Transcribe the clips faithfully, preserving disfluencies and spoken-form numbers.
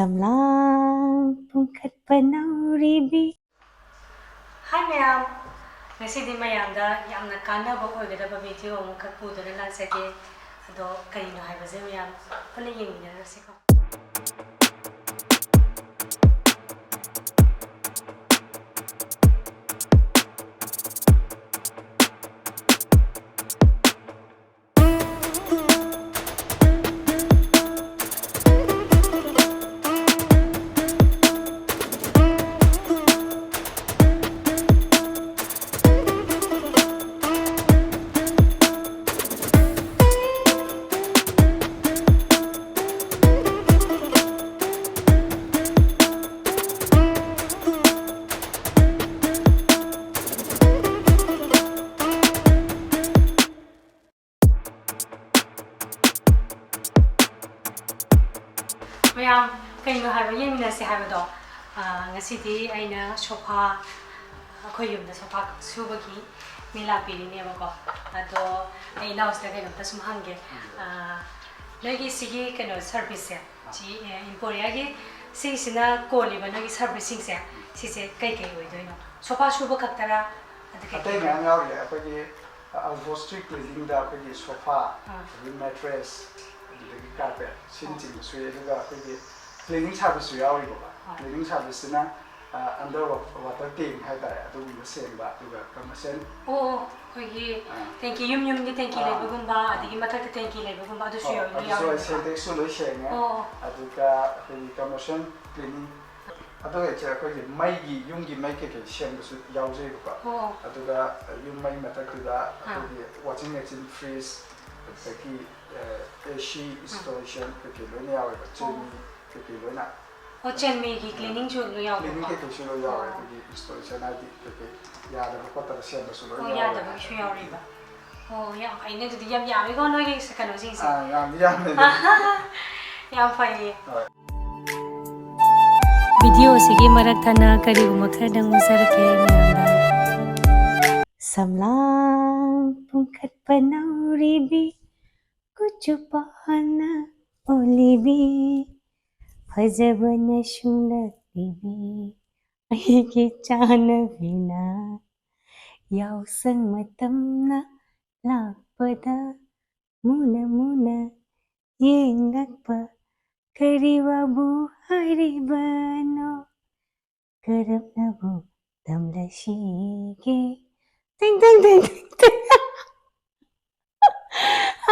ꯁꯝꯂꯥꯡ ꯄꯨꯡꯈꯠꯄ ꯅꯧꯔꯤꯕꯤ꯫ ꯍꯥꯏ ꯃꯌꯥꯝ, ꯉꯁꯤꯗꯤ ꯃꯌꯥꯝꯗ ꯌꯥꯝꯅ ꯀꯥꯟꯅꯕ ꯑꯣꯏꯒꯗꯕ ꯚꯤꯗꯤꯑꯣ ꯑꯃꯈꯛ ꯄꯨꯗꯨꯅ ꯂꯥꯛꯆꯒꯦ꯫ ꯑꯗꯣ ꯀꯔꯤꯅꯣ ꯍꯥꯏꯕꯁꯦ ꯃꯌꯥꯝ ꯄꯨꯟꯅ ꯌꯦꯡꯃꯤꯟꯅꯔꯁꯤꯀꯣ꯫ ꯃꯌꯥꯝ, ꯀꯩꯅꯣ ꯍꯥꯏꯕ ꯌꯦꯡꯃꯤꯟꯅꯁꯦ ꯍꯥꯏꯕꯗꯣ꯫ ꯑꯥ, ꯉꯁꯤꯗꯤ ꯑꯩꯅ ꯁꯣꯐꯥ, ꯑꯩꯈꯣꯏ ꯌꯨꯝꯗ ꯁꯣꯐꯥ ꯁꯨꯕꯒꯤ ꯃꯤ ꯂꯥꯛꯄꯤꯔꯤꯅꯦꯕꯀꯣ꯫ ꯑꯗꯣ ꯑꯩ ꯏꯅꯥꯎꯁꯤꯗ ꯀꯩꯅꯣꯝꯇ ꯁꯨꯝ ꯍꯪꯒꯦ꯫ ꯑꯥ, ꯅꯣꯏꯒꯤ ꯁꯤꯒꯤ ꯀꯩꯅꯣ ꯁꯔꯚꯤꯁꯁꯦ, ꯁꯤ, ꯑꯦ, ꯏꯝꯄꯣꯔꯤꯌꯥꯒꯤ ꯁꯤꯒꯤꯁꯤꯅ ꯀꯣꯜꯂꯤꯕ ꯅꯣꯏꯒꯤ ꯁꯔꯚꯤꯁꯁꯤꯡꯁꯦ, ꯁꯤꯁꯦ ꯀꯩꯀꯩ ꯑꯣꯏꯗꯣꯏꯅꯣ? ꯁꯣꯐꯥ ꯁꯨꯕ ꯈꯛꯇꯔꯥ? ꯑꯗ ꯀꯩꯀꯩ ꯑꯇꯩ ꯃꯌꯥꯝ ꯌꯥꯎꯔꯤ꯫ ꯑꯩꯈꯣꯏꯒꯤ ꯑꯜꯕꯣꯁꯇ꯭ꯔꯤ ꯀ꯭ꯂꯤꯅꯤꯡꯗ ꯑꯩꯈꯣꯏꯒꯤ ꯁꯣꯐꯥ, ꯑꯥ꯫ ꯑꯗꯒꯤ ꯃꯦꯇ꯭ꯔꯦꯁ, ꯑꯗꯨꯗꯒꯤ ꯀꯥꯔꯄꯦꯠ, ꯑꯥ꯫ ꯁꯤꯅꯆꯤꯡꯕꯁꯨ ꯌꯥꯏ꯫ ꯑꯗꯨꯒ ꯑꯩꯈꯣꯏꯒꯤ ꯀ꯭ꯂꯤꯅꯤꯡ ꯁꯥꯔꯚꯤꯁꯁꯨ ꯌꯥꯎꯔꯤꯕꯀꯣ꯫ ꯑꯥ꯫ ꯀ꯭ꯂꯤꯅꯤꯡ ꯁꯥꯔꯚꯤꯁꯁꯤꯅ, ꯑ, ꯑꯟꯗꯔ ꯋꯥ-, ꯋꯥꯇꯔ ꯇꯦꯡ ꯍꯥꯏꯇꯥꯔꯦ, ꯑꯗꯨꯒꯨꯝꯕ ꯁꯦꯡꯕ, ꯑꯗꯨꯒ ꯀꯃꯔꯁꯤꯌꯦꯜ ꯑꯣ, ꯑꯣ, ꯑꯩꯈꯣꯏꯒꯤ ꯑꯥ꯫ ꯇꯦꯡꯀꯤ, ꯌꯨꯝ ꯌꯨꯝꯒꯤ ꯇꯦꯡꯀꯤ ꯑꯥ꯫ ꯂꯩꯕꯒꯨꯝꯕ, ꯑꯗꯒꯤ ꯑꯥ꯫ ꯃꯊꯛꯇ ꯇꯦꯡꯀꯤ ꯂꯩꯕꯒꯨꯝꯕ, ꯑꯗꯨꯁꯨ ꯑꯣ, ꯌꯥꯎ-, ꯑꯗꯨꯁꯨ ꯌꯥꯎꯔꯤꯕ꯭ꯔꯥ? ꯁꯦꯟꯇꯦꯛꯁꯁꯨ ꯂꯣꯏ ꯁꯦꯡꯉꯦ꯫ ꯑꯣ, ꯑꯣ꯫ ꯑꯗꯨꯒ ꯑꯩꯈꯣꯏꯒꯤ ꯀꯃꯔꯁꯤꯌꯦꯜ ꯀ꯭ꯂꯤꯅꯤꯡ꯫ ꯑꯗꯨꯒ ꯏꯆꯦ, ꯑꯩꯈꯣꯏꯒꯤ ꯃꯩꯒꯤ, ꯌꯨꯝꯒꯤ ꯃꯩ ꯀꯩꯀꯩ ꯁꯦꯝꯕꯁꯨ ꯌꯥꯎꯖꯩꯕꯀꯣ꯫ ꯑꯣ꯫ ꯑꯗꯨꯒ ꯌꯨꯝ ꯃꯩ ꯃꯊꯛꯇꯨꯗ ꯑꯥ꯫ ꯑꯩꯈꯣꯏꯒꯤ ꯋꯥꯁꯤꯡ ꯃꯦꯆꯤꯟ, ꯐ꯭ꯔꯤꯖ, ꯑꯗꯒꯤ, ꯑ, ꯑꯦ ꯁꯤ ꯑꯥ꯫ ꯏꯟꯁꯇꯣꯂꯦꯁꯟ ꯀꯩꯀꯩ ꯂꯣꯏꯅ ꯌꯥꯎꯋꯦꯕ꯫ ꯑꯣ꯫ ꯆꯤꯝꯅꯤ ꯀꯩꯀꯩ ꯂꯣꯏꯅ꯫ ꯑꯣ, ꯆꯦꯟꯃꯤꯒꯤ ꯀ꯭ꯂꯤꯅꯤꯡꯁꯨ ꯂꯣꯏ ꯌꯥꯎꯕꯀꯣ? ꯀ꯭ꯂꯤꯅꯤꯡ ꯀꯩꯀꯩꯁꯨ ꯂꯣꯏ ꯌꯥꯎꯔꯦ꯫ ꯑꯣ꯫ ꯑꯩꯈꯣꯏꯒꯤ ꯏꯟꯁꯇꯣꯂꯦꯁꯟ ꯍꯥꯏꯗꯤ ꯀꯩꯀꯩ ꯌꯥꯗꯕ ꯈꯣꯠꯇꯕ ꯁꯦꯝꯕꯁꯨ ꯂꯣꯏ ꯑꯣ, ꯌꯥꯎꯔꯦ꯫ ꯌꯥꯗꯕꯒꯤꯁꯨ ꯌꯥꯎꯔꯤꯕ꯫ ꯑꯣ, ꯌꯥꯝ ꯐꯩꯅꯦ ꯑꯗꯨꯗꯤ, ꯌꯥꯝ ꯌꯥꯝꯃꯤꯀꯣ ꯅꯣꯏꯒꯤ ꯀꯩꯅꯣꯁꯤꯡꯁꯦ꯫ ꯑꯥ, ꯌꯥꯝꯗꯤ ꯌꯥꯝꯃꯦ ꯑꯗꯨꯗꯤ꯫ ꯌꯥꯝ ꯐꯩꯌꯦ꯫ ꯍꯣꯏ꯫ ꯚꯤꯗꯤꯑꯣꯁꯤꯒꯤ ꯃꯔꯛ ꯊꯠꯅ ꯀꯔꯤꯒꯨꯝꯕ ꯈꯔꯗꯪ ꯎꯠꯆꯔꯛꯀꯦ ꯃꯌꯥꯝꯗ꯫ ꯁꯝꯂꯥꯡ ꯄꯨꯡꯈꯠꯄ ꯅꯧꯔꯤꯕꯤ, ꯀꯨꯆꯨ ꯄꯥꯟꯅ ꯑꯣꯜꯂꯤꯕꯤ, ꯐꯖꯕꯅ ꯁꯨꯡꯂꯛꯂꯤꯕꯤ ꯑꯩꯒꯤ ꯆꯥꯅꯕꯤꯅ꯫ ꯌꯥꯎꯁꯪ ꯃꯇꯝꯅ ꯂꯥꯛꯄꯗ ꯃꯨꯟꯅ ꯃꯨꯟꯅ ꯌꯦꯡꯂꯛꯄ ꯀꯔꯤ ꯋꯥꯕꯨ ꯍꯥꯏꯔꯤꯕꯅꯣ? ꯀꯔꯝꯅꯕꯨ ꯇꯝꯂꯁꯤꯒꯦ? ꯇꯦꯡ, ꯇꯦꯡ, ꯇꯦꯡ, ꯇꯦꯡ, ꯇꯦꯡ꯫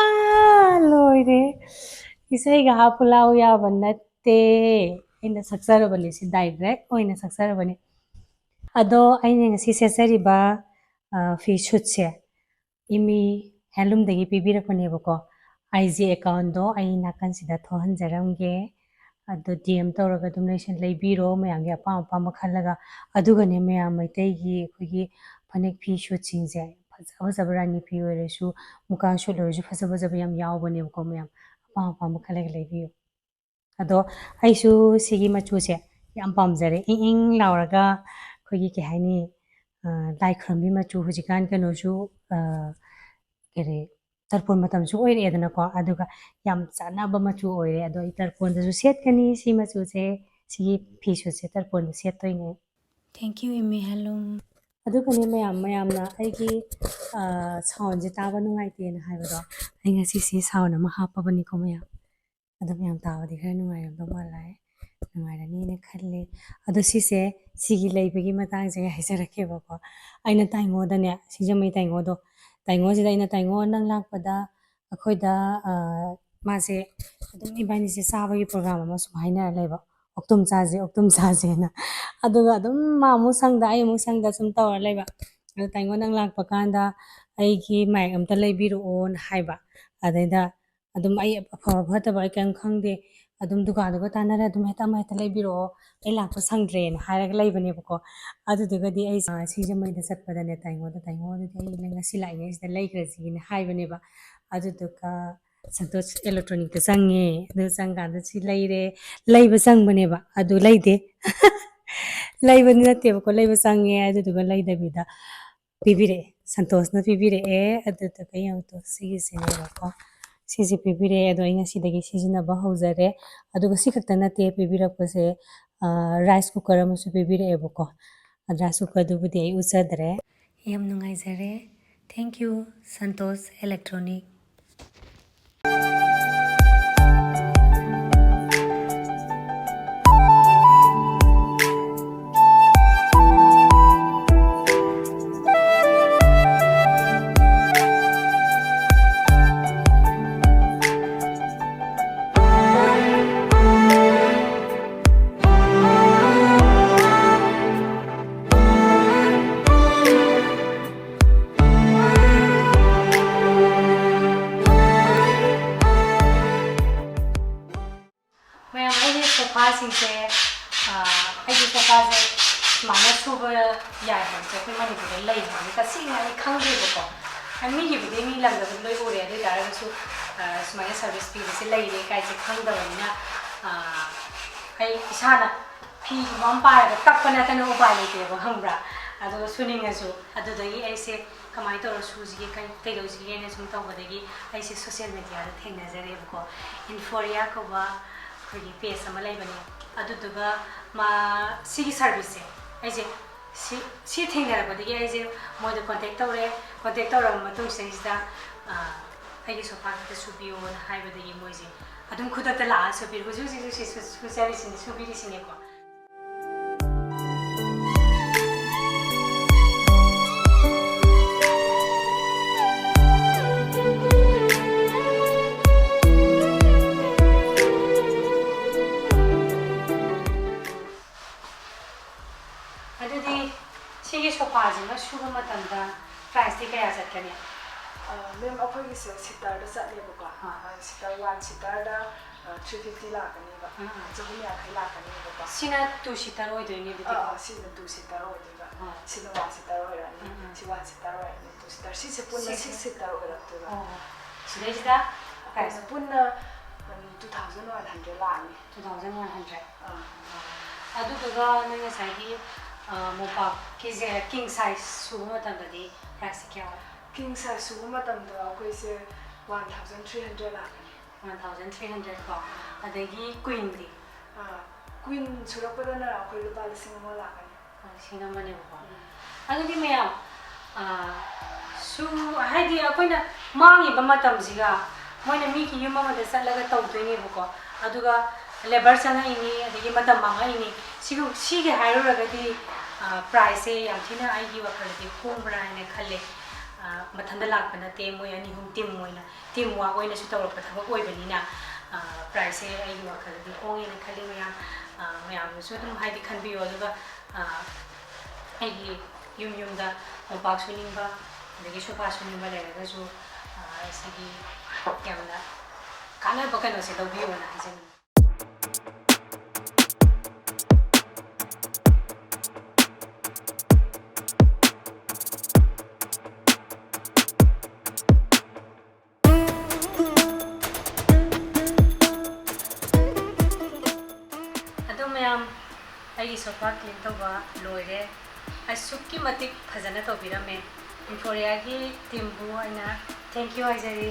ꯑꯥ, ꯂꯣꯏꯔꯦ꯫ ꯏꯁꯩꯒ ꯍꯥꯞꯄꯨ ꯂꯥꯎ ꯌꯥꯕ ꯅꯠꯇꯦ꯫ ꯑꯩꯅ ꯁꯛꯆꯔꯕꯅꯤ, ꯁꯤ direct ꯑꯣꯏꯅ ꯁꯛꯆꯔꯕꯅꯤ꯫ ꯑꯗꯣ ꯑꯩꯅ ꯉꯁꯤ ꯁꯦꯠꯆꯔꯤꯕ, ꯑ, ꯐꯤ ꯁꯨꯠꯁꯦ ꯏꯃꯤ ꯍꯦꯟꯂꯨꯝꯗꯒꯤ ꯄꯤꯕꯤꯔꯛꯄꯅꯦꯕꯀꯣ꯫ IG accountꯗꯣ ꯑꯩ ꯅꯥꯀꯟꯁꯤꯗ ꯊꯣꯛꯍꯟꯖꯔꯝꯒꯦ꯫ ꯑꯗꯣ DM ꯇꯧꯔꯒ ꯑꯗꯨꯝ ꯂꯩꯁꯟ-, ꯂꯩꯕꯤꯔꯣ, ꯃꯌꯥꯝꯒꯤ ꯑꯄꯥꯝ ꯑꯄꯥꯝꯕ ꯈꯜꯂꯒ꯫ ꯑꯗꯨꯒꯅꯦ ꯃꯌꯥꯝ, ꯃꯩꯇꯩꯒꯤ ꯑꯩꯈꯣꯏꯒꯤ ꯐꯅꯦꯛ ꯐꯤ ꯁꯨꯠꯁꯤꯡꯁꯦ ꯐꯖ ꯐꯖꯕ, ꯔꯥꯅꯤ ꯐꯤ ꯑꯣꯏꯔꯁꯨ, ꯃꯨꯀꯥ ꯁꯨꯠ ꯑꯣꯏꯔꯁꯨ, ꯐꯖ ꯐꯖꯕ ꯌꯥꯝ ꯌꯥꯎꯕꯅꯦꯕꯀꯣ꯫ ꯃꯌꯥꯝ ꯑꯄꯥꯝ ꯑꯄꯥꯝꯕ ꯈꯜꯂꯒ ꯂꯩꯕꯤꯌꯨ꯫ ꯑꯗꯣ ꯑꯩꯁꯨ ꯁꯤꯒꯤ ꯃꯆꯨꯁꯦ ꯌꯥꯝ ꯄꯥꯝꯖꯔꯦ, ꯏꯪ ꯏꯪ ꯂꯥꯎꯔꯒ ꯑꯩꯈꯣꯏꯒꯤ, ꯀꯩ ꯍꯥꯏꯅꯤ, ꯑ, ꯂꯥꯏ ꯈꯨꯔꯨꯝꯕꯤ ꯃꯆꯨ, ꯍꯧꯖꯤꯛꯀꯥꯟ ꯀꯩꯅꯣꯁꯨ, ꯑ, ꯀꯔꯤ, ꯇꯔꯄꯣꯟ ꯃꯇꯝꯁꯨ ꯑꯣꯏꯔꯛꯑꯦꯗꯅꯀꯣ, ꯑꯗꯨꯒ ꯌꯥꯝ ꯆꯥꯟꯅꯕ ꯃꯆꯨ ꯑꯣꯏꯔꯦ꯫ ꯑꯗꯣ ꯑꯩ ꯇꯔꯄꯣꯟꯗꯁꯨ ꯁꯦꯠꯀꯅꯤ ꯁꯤ ꯃꯆꯨꯁꯦ, ꯁꯤꯒꯤ ꯐꯤ ꯁꯨꯠꯁꯦ ꯇꯔꯄꯣꯟꯗ ꯁꯦꯠꯇꯣꯏꯅꯦ꯫ Thank you, ꯏꯃꯤ ꯍꯦꯟꯂꯨꯝ꯫ ꯑꯗꯨꯒꯅꯦ ꯃꯌꯥꯝ, ꯃꯌꯥꯝꯅ ꯑꯩꯒꯤ, ꯑ, soundꯁꯦ ꯇꯥꯕ ꯅꯨꯡꯉꯥꯏꯇꯦꯅ ꯍꯥꯏꯕꯗꯣ, ꯑꯩ ꯉꯁꯤꯁꯤ sound ꯑꯃ ꯍꯥꯞꯄꯕꯅꯤꯀꯣ ꯃꯌꯥꯝ꯫ ꯑꯗꯨꯝ ꯌꯥꯝ ꯇꯥꯕꯗꯤ ꯈꯔ ꯅꯨꯡꯉꯥꯏꯔꯝꯗꯧ ꯃꯥꯜꯂꯦ, ꯅꯨꯡꯉꯥꯏꯔꯅꯤꯅ ꯈꯜꯂꯤ꯫ ꯑꯗꯣ ꯁꯤꯁꯦ, ꯁꯤꯒꯤ ꯂꯩꯕꯒꯤ ꯃꯇꯥꯡꯁꯦ ꯑꯩ ꯍꯥꯏꯖꯔꯛꯀꯦꯕꯀꯣ꯫ ꯑꯩꯅ ꯇꯥꯏꯉꯣꯗꯅꯦ, ꯁꯤꯡꯖꯃꯩ ꯇꯥꯏꯉꯣꯗꯣ, ꯇꯥꯏꯉꯣꯁꯤꯗ ꯑꯩꯅ, "ꯇꯥꯏꯉꯣ, ꯅꯪ ꯂꯥꯛꯄꯗ ꯑꯩꯈꯣꯏꯗ," ꯑ, ꯃꯥꯁꯦ ꯑꯗꯨꯝ ꯏꯕꯥꯅꯤꯁꯦ ꯆꯥꯕꯒꯤ program ꯑꯃ ꯁꯨꯝ ꯍꯥꯏꯅꯔ ꯂꯩꯕ, "ꯑꯣꯛꯇꯨꯝ ꯆꯥꯁꯦ, ꯑꯣꯛꯇꯨꯝ ꯆꯥꯁꯦꯅ"꯫ ꯑꯗꯨꯒ ꯑꯗꯨꯝ ꯃꯥ ꯑꯃꯨꯛ ꯁꯪꯗ, ꯑꯩ ꯑꯃꯨꯛ ꯁꯪꯗ ꯁꯨꯝ ꯇꯧꯔ ꯂꯩꯕ꯫ ꯑꯗꯣ, "ꯇꯥꯏꯉꯣ, ꯅꯪ ꯂꯥꯛꯄ ꯀꯥꯟꯗ ꯑꯩꯒꯤ mic ꯑꯝꯇ ꯂꯩꯕꯤꯔꯛꯑꯣꯅ" ꯍꯥꯏꯕ꯫ ꯑꯗꯩꯗ ꯑꯗꯨꯝ ꯑꯩ ꯑꯐꯕ ꯐꯠꯇꯕ ꯑꯩ ꯀꯩꯝ ꯈꯪꯗꯦ, ꯑꯗꯨꯝ ꯗꯨꯀꯥꯟꯗꯨꯒ ꯇꯥꯟꯅꯔ ꯑꯗꯨꯝ ꯍꯦꯛꯇ ꯑꯃ ꯍꯦꯛꯇ ꯂꯩꯕꯤꯔꯛꯑꯣ, ꯑꯩ ꯂꯥꯛꯄ ꯁꯪꯗ꯭ꯔꯦꯅ ꯍꯥꯏꯔꯒ ꯂꯩꯕꯅꯦꯕꯀꯣ꯫ ꯑꯗꯨꯗꯨꯒꯗꯤ ꯑꯩ, ꯑ, ꯁꯤꯡꯖꯃꯩꯗ ꯆꯠꯄꯗꯅꯦ, ꯇꯥꯏꯉꯣꯗ, "ꯇꯥꯏꯉꯣ, ꯑꯗꯨꯗꯤ ꯑꯩ ꯉꯁꯤ ꯂꯥꯛꯏꯉꯩꯁꯤꯗ ꯂꯩꯈ꯭ꯔꯁꯤꯅ" ꯍꯥꯏꯕꯅꯦꯕ꯫ ꯑꯗꯨꯗꯨꯒ ꯁꯟꯇꯣꯁ electronicꯇ ꯆꯪꯉꯦ꯫ ꯑꯗꯨ ꯆꯪꯀꯥꯟꯗ ꯁꯤ ꯂꯩꯔꯦ꯫ ꯂꯩꯕ ꯆꯪꯕꯅꯦꯕ, ꯑꯗꯨ ꯂꯩꯗꯦ꯫ ꯂꯩꯕꯗꯤ ꯅꯠꯇꯦꯕꯀꯣ, ꯂꯩꯕ ꯆꯪꯉꯦ꯫ ꯑꯗꯨꯗꯨꯒ ꯂꯩꯗꯕꯤꯗ ꯄꯤꯕꯤꯔꯛꯑꯦ, ꯁꯟꯇꯣꯁꯅ ꯄꯤꯕꯤꯔꯛꯑꯦ꯫ ꯑꯗꯨꯗꯨꯒ ꯌꯦꯡꯉꯨ ꯇꯨ, ꯁꯤꯒꯤꯁꯤꯅꯦꯕꯀꯣ, ꯁꯤꯁꯦ ꯄꯤꯕꯤꯔꯛꯑꯦ꯫ ꯑꯗꯣ ꯑꯩ ꯉꯁꯤꯗꯒꯤ ꯁꯤꯖꯤꯟꯅꯕ ꯍꯧꯖꯔꯦ꯫ ꯑꯗꯨꯒ ꯁꯤ ꯈꯛꯇ ꯅꯠꯇꯦ ꯄꯤꯕꯤꯔꯛꯄꯁꯦ, rice cooker ꯑꯃꯁꯨ ꯄꯤꯕꯤꯔꯛꯑꯦꯕꯀꯣ꯫ Rice cookerꯗꯨꯕꯨꯗꯤ ꯑꯩ ꯎꯠꯆꯗ꯭ꯔꯦ꯫ ꯌꯥꯝ ꯅꯨꯡꯉꯥꯏꯖꯔꯦ꯫ Thank you, Santosh Electronic꯫ ꯃꯌꯥꯝ, ꯑꯩꯒꯤ ꯁꯣꯐꯥꯁꯤꯡꯁꯦ, ꯑ, ꯑꯩꯒꯤ ꯁꯣꯐꯥꯁꯦ ꯁꯨꯃꯥꯏꯅ ꯁꯨꯕ ꯌꯥꯏ ꯍꯥꯏꯕꯁꯦ ꯑꯩꯈꯣꯏ ꯃꯅꯤꯄꯨꯔꯗ ꯂꯩ ꯍꯥꯏꯕꯁꯦ ꯇꯁꯦꯡꯅ ꯑꯩ ꯈꯪꯗꯦꯕꯀꯣ꯫ ꯑ, ꯃꯤꯒꯤꯕꯨꯗꯤ ꯃꯤ ꯂꯝꯗꯕꯨꯗꯤ ꯂꯣꯏ ꯎꯔꯦ, ꯑꯗꯨ ꯑꯣꯏ ꯇꯥꯔꯒꯁꯨ, ꯑ, ꯁꯨꯃꯥꯏꯅ service ꯄꯤꯕꯁꯦ ꯂꯩꯔꯦ ꯀꯥꯏꯁꯦ ꯈꯪꯗꯕꯅꯤꯅ, ꯑ, ꯑꯩ ꯏꯁꯥꯅ ꯐꯤꯒꯨꯝꯕ ꯑꯃ ꯄꯥꯏꯔꯒ ꯇꯛꯄ ꯅꯠꯇꯅ ꯎꯄꯥꯏ ꯂꯩꯇꯦꯕ, ꯈꯪꯕ꯭ꯔꯥ? ꯑꯗꯨꯒ ꯁꯨꯅꯤꯡꯉꯁꯨ꯫ ꯑꯗꯨꯗꯒꯤ ꯑꯩꯁꯦ ꯀꯃꯥꯏꯅ ꯇꯧꯔ ꯁꯨꯁꯤꯒꯦ, ꯀꯩ-, ꯀꯩꯗꯧꯁꯤꯒꯦꯅ ꯁꯨꯝ ꯇꯧꯕꯗꯒꯤ ꯑꯩꯁꯦ social mediaꯗ ꯊꯦꯡꯅꯖꯔꯦꯕꯀꯣ꯫ Inforia ꯀꯧꯕ ꯑꯩꯈꯣꯏꯒꯤ page ꯑꯃ ꯂꯩꯕꯅꯦ꯫ ꯑꯗꯨꯗꯨꯒ ꯃꯥ-, ꯁꯤꯒꯤ serviceꯁꯦ ꯑꯩꯁꯦ ꯁꯤ, ꯁꯤ ꯊꯦꯡꯅꯔꯛꯄꯗꯒꯤ ꯑꯩꯁꯦ ꯃꯣꯏꯗ contact ꯇꯧꯔꯦ꯫ Contact ꯇꯧꯔꯕ ꯃꯇꯨꯡꯁꯤꯗꯩꯁꯤꯗ, ꯑ, ꯑꯩꯒꯤ ꯁꯣꯐꯥ ꯈꯤꯇ ꯁꯨꯕꯤꯌꯣꯅ ꯍꯥꯏꯕꯗꯒꯤ ꯃꯣꯏꯁꯦ ꯑꯗꯨꯝ ꯈꯨꯗꯛꯇ ꯂꯥꯛꯑ ꯁꯨꯕꯤꯔꯦ꯫ ꯍꯧꯖꯤꯛ ꯍꯧꯖꯤꯛꯁꯨ ꯁꯤ ꯁꯨ-, ꯁꯨꯖꯔꯤꯁꯤꯅꯤ, ꯁꯨꯕꯤꯔꯤꯁꯤꯅꯤꯀꯣ꯫ ꯑꯗꯨꯗꯤ ꯁꯤꯒꯤ ꯁꯣꯐꯥꯁꯤꯃ ꯁꯨꯕ ꯃꯇꯝꯗ priceꯇꯤ ꯀꯌꯥ ꯆꯠꯀꯅꯤ? ꯑ, ma'am, ꯑꯩꯈꯣꯏꯒꯤꯁꯦ seaterꯗ ꯆꯠꯂꯦꯕꯀꯣ꯫ ꯑꯥ꯫ ꯑ, seater, one seaterꯗ, ꯑ, three fifty ꯂꯥꯛꯀꯅꯦꯕ꯫ ꯑꯥ, ꯑꯥ꯫ ꯆꯍꯨꯝ ꯌꯥꯡꯈꯩ ꯂꯥꯛꯀꯅꯦꯕꯀꯣ꯫ ꯁꯤꯅ two seater ꯑꯣꯏꯗꯣꯏꯅꯦ ꯑꯗꯨꯗꯤ? ꯑꯥ, ꯑꯥ, ꯁꯤꯅ two seater ꯑꯣꯏꯗꯣꯏꯕ꯫ ꯑꯥ꯫ ꯁꯤꯅ one seater ꯑꯣꯏꯔꯅꯤ꯫ ꯑꯥ, ꯑꯥ꯫ ꯁꯤ one seater ꯑꯣꯏꯔꯅꯤ, two seater꯫ ꯁꯤꯁꯦ ꯄꯨꯟꯅ ꯁꯤꯁꯦ? Six seater ꯑꯣꯏꯔꯛꯇꯣꯏꯕ꯫ ꯑꯣ, ꯑꯣ꯫ ꯁꯤꯗꯩꯁꯤꯗ ꯑꯩꯈꯣꯏꯅ price? ꯄꯨꯟꯅ, ꯎꯝ, two thousand one hundred ꯂꯥꯛꯑꯅꯤ꯫ Two thousand one hundred꯫ ꯑꯥ꯫ ꯑꯗꯨꯗꯨꯒ ꯅꯣꯏ ꯉꯁꯥꯏꯒꯤ, ꯑ, ꯃꯣꯝꯄꯥꯛꯀꯤꯁꯦ king size ꯁꯨꯕ ꯃꯇꯝꯗꯗꯤ priceꯁꯦ ꯀꯌꯥ ꯑꯣꯏ? King size ꯁꯨꯕ ꯃꯇꯝꯗ ꯑꯩꯈꯣꯏꯁꯦ, One thousand three hundred ꯂꯥꯛꯀꯅꯤ꯫ One thousand three hundred ꯀꯣ꯫ ꯑꯗꯒꯤ ꯀ꯭ꯋꯤꯟꯗꯤ? ꯀ꯭ꯋꯤꯟ ꯁꯨꯔꯛꯄꯗꯅ ꯑꯩꯈꯣꯏ ꯂꯨꯄꯥ ꯂꯤꯁꯤꯡ ꯑꯃ ꯂꯥꯛꯀꯅꯤ꯫ ꯂꯤꯁꯤꯡ ꯑꯃꯅꯦꯕꯀꯣ꯫ ꯑꯗꯨꯗꯤ ꯃꯌꯥꯝ, ꯑꯥ, ꯁꯨ ꯍꯥꯏꯗꯤ ꯑꯩꯈꯣꯏꯅ ꯃꯥꯡꯉꯤꯕ ꯃꯇꯝꯁꯤꯒ ꯃꯣꯏꯅ ꯃꯤꯒꯤ ꯌꯨꯝ ꯑꯃꯗ ꯆꯠꯂꯒ ꯇꯧꯗꯣꯏꯅꯦꯕꯀꯣ꯫ ꯑꯗꯨꯒ ꯂꯦꯕꯔ ꯆꯪꯉꯛꯏꯅꯤ, ꯑꯗꯒꯤ ꯃꯇꯝ ꯃꯥꯡꯉꯛꯏꯅꯤ꯫ ꯁꯤꯒ ꯁꯤꯒꯤ ꯍꯥꯏꯔꯨꯔꯒꯗꯤ, ꯑꯥ, ꯄ꯭ꯔꯥꯏꯁꯁꯦ ꯌꯥꯝ ꯊꯤꯅ ꯑꯩꯒꯤ ꯋꯥꯈꯜꯗꯗꯤ ꯍꯣꯡꯕ꯭ꯔꯥ ꯍꯥꯏꯅ ꯈꯜꯂꯦ꯫ ꯑꯥ, ꯃꯊꯟꯇ ꯂꯥꯛꯄ ꯅꯠꯇꯦ, ꯃꯣꯏ ꯑꯅꯤ ꯑꯍꯨꯝ ꯇꯤꯝ ꯑꯣꯏꯅ, ꯇꯤꯝ ꯋꯥꯔꯛ ꯑꯣꯏꯅꯁꯨ ꯇꯧꯔꯛꯄ ꯊꯕꯛ ꯑꯣꯏꯕꯅꯤꯅ, ꯑꯥ, ꯄ꯭ꯔꯥꯏꯁꯁꯦ ꯑꯩꯒꯤ ꯋꯥꯈꯜꯗꯗꯤ ꯍꯣꯡꯉꯦꯅ ꯈꯜꯂꯤ꯫ ꯃꯌꯥꯝ, ꯑꯥ, ꯃꯌꯥꯝꯅꯁꯨ ꯑꯗꯨꯝ ꯍꯥꯏꯗꯤ ꯈꯟꯕꯤꯌꯨ꯫ ꯑꯗꯨꯒ, ꯑꯥ, ꯑꯩꯒꯤ ꯌꯨꯝ ꯌꯨꯝꯗ ꯃꯣꯝꯄꯥꯛ ꯁꯨꯅꯤꯡꯕ, ꯑꯗꯒꯤ ꯁꯣꯐꯥ ꯁꯨꯅꯤꯡꯕ ꯂꯩꯔꯒꯁꯨ, ꯑꯥ, ꯁꯤꯒꯤ ꯌꯥꯝꯅ ꯀꯥꯟꯅꯕ ꯀꯩꯅꯣꯁꯦ ꯂꯧꯕꯤꯌꯣꯅ ꯍꯥꯏꯖꯅꯤꯡꯉꯤ꯫ ꯑꯗꯣ ꯃꯌꯥꯝ, ꯑꯩꯒꯤ ꯁꯣꯐꯥ ꯀ꯭ꯂꯤꯟ ꯇꯧꯕ ꯂꯣꯏꯔꯦ꯫ ꯑꯁꯨꯛꯀꯤ ꯃꯇꯤꯛ ꯐꯖꯅ ꯇꯧꯕꯤꯔꯝꯃꯦ꯫ ꯏꯝꯐꯣꯔꯤꯌꯥꯒꯤ ꯇꯤꯝꯕꯨ ꯑꯩꯅ thank you ꯍꯥꯏꯖꯔꯤ꯫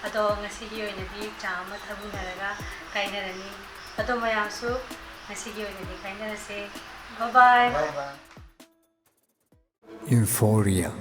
ꯑꯗꯣ ꯉꯁꯤꯒꯤ ꯑꯣꯏꯅꯗꯤ ꯆꯥ ꯑꯃ ꯊꯛꯃꯤꯟꯅꯔꯒ ꯀꯥꯏꯅꯔꯅꯤ꯫ ꯑꯗꯣ ꯃꯌꯥꯝꯁꯨ ꯉꯁꯤꯒꯤ ꯑꯣꯏꯅꯗꯤ ꯀꯥꯏꯅꯔꯁꯦ꯫ Bye bye꯫ Euphoria.